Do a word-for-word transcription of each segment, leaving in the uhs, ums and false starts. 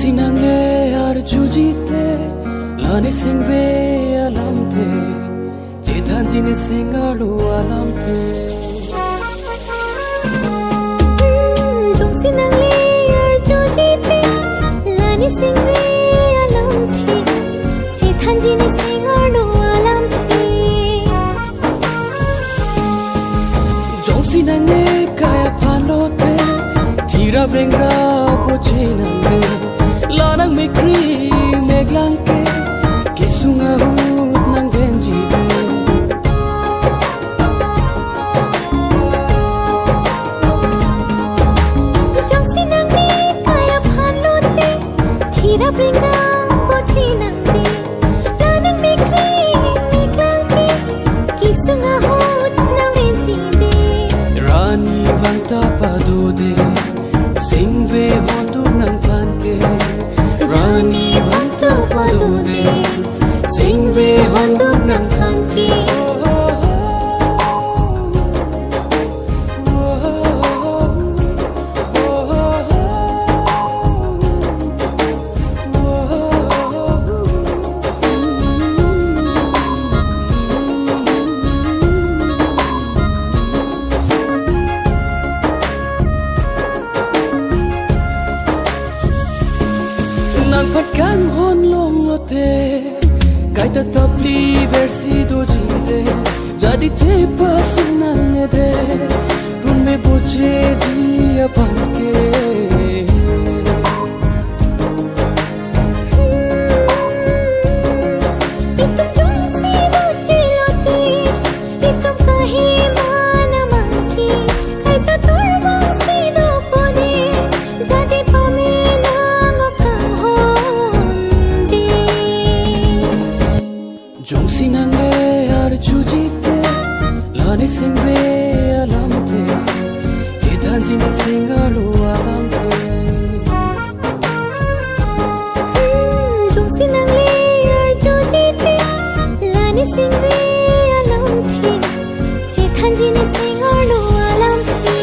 Nang le arjuji te, la ne sengve alamthe, chethanji ne seng arlo alamthe. Hmm, jongsi nang le arjuji te, la ne sengve alamthe, chethanji ne seng arlo alamthe. Jongsi nang ne kai aphan lote, thirap rengrap boche nang de. La nang mekri meklang ke, kesung ahut nang venji de. Jongsi nang ne kai aphan lote, thirap rengrap boche nang de. La nang mekri meklang ke, kesung ahut nang venji de. Rani vang ta pado de, sengve hondup nangphan ke. Rani vang ta pado de, sengve hondup nangphan ke. Nangphan kanghon longlote, kaita tapli versi doji de, jadi chepasung nang ne de, run me bocheji aphan ke. Itum jongsi boche lote, itum kahe mana mangke, kaita torbang si dopo de, jadi pame nang o kanghon de. Jongsi nang le arjuji te, la ne sengve alamthe, chethanji ne seng arlo alamthe. Hmm, jongsi nang le arjuji te, la ne sengve alamthe, chethanji ne seng arlo alamthe.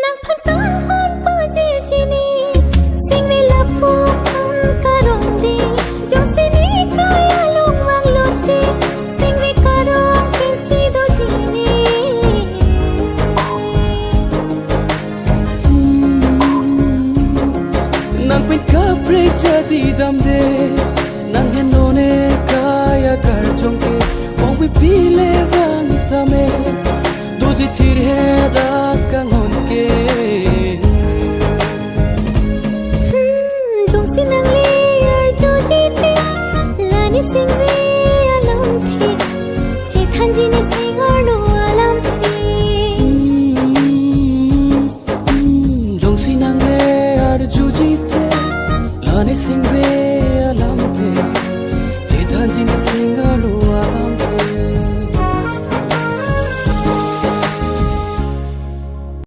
Nangphan kanghon pajirji ne, sengve lapu an karong de, jongsi ne kai along vang lote, sengve karong pensi doji ne. Nang pen kaprek jadi damde, nang heno ne kai akarjong ke, ong pi pile vang tame, doji thir he dak kanghon.